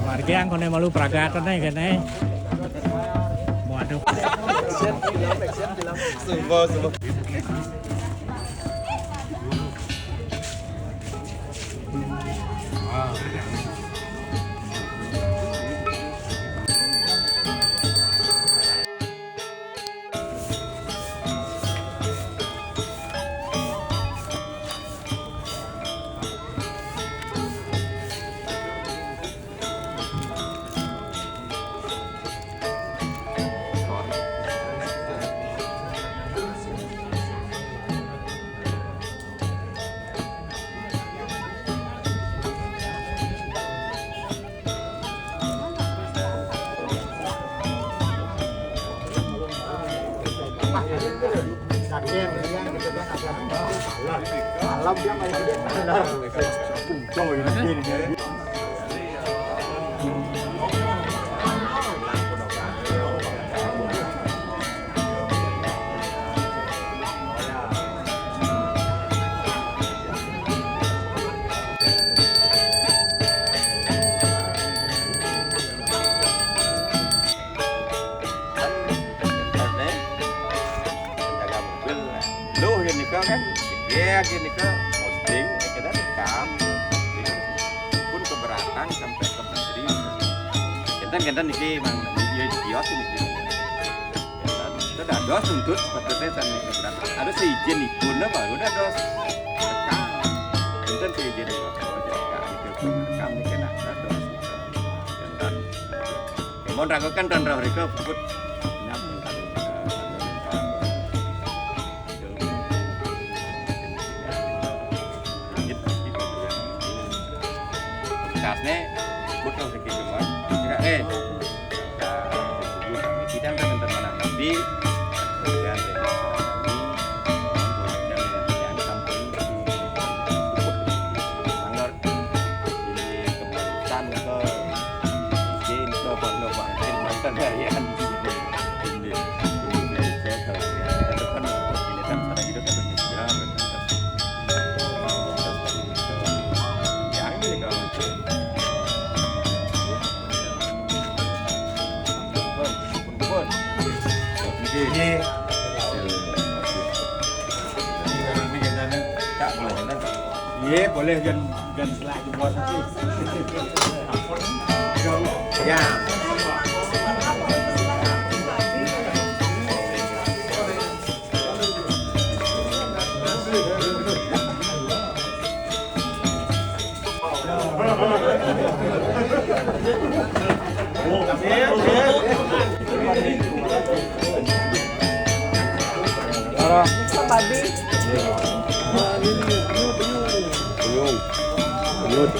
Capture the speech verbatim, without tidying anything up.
Warga yang kene malu pragatene kene. Waduh. Sumpah, sumpah. Penjaga mobil, nah, lho, yen nika kan, ya, yen nika posting, ya, kita rekam. Pun keberatan sampai ke menteri. Enten, enten niki, Mang, ya, idiot niki. Enten, kita dados nuntut seperti saya, saya niki keberatan. Ada seizin ibu, nah, baru dados rekam. Enten seizin ibu, oh, jadi, rekam niki, nah, dados. Enten. Mon ragokan dan roh rika puput. Kasne puput roh rika cuman. Kira, eh. Kita kan tentang mana? Tapi kemudian dari kami, kemudian yang sampai puput. Mangga. Ini keputusan ke izin ke pondok bangkit mantan harian. Ini, ini saya kalau ya, kita depan ini kan pada hidup atau nyegah, yang ini kalau itu. Pun, pun. Ini. Ini kan tak boleh kan? Iya, boleh, jan, jan setelah jebol sih. Ya. Babi. Penyung. Penyut.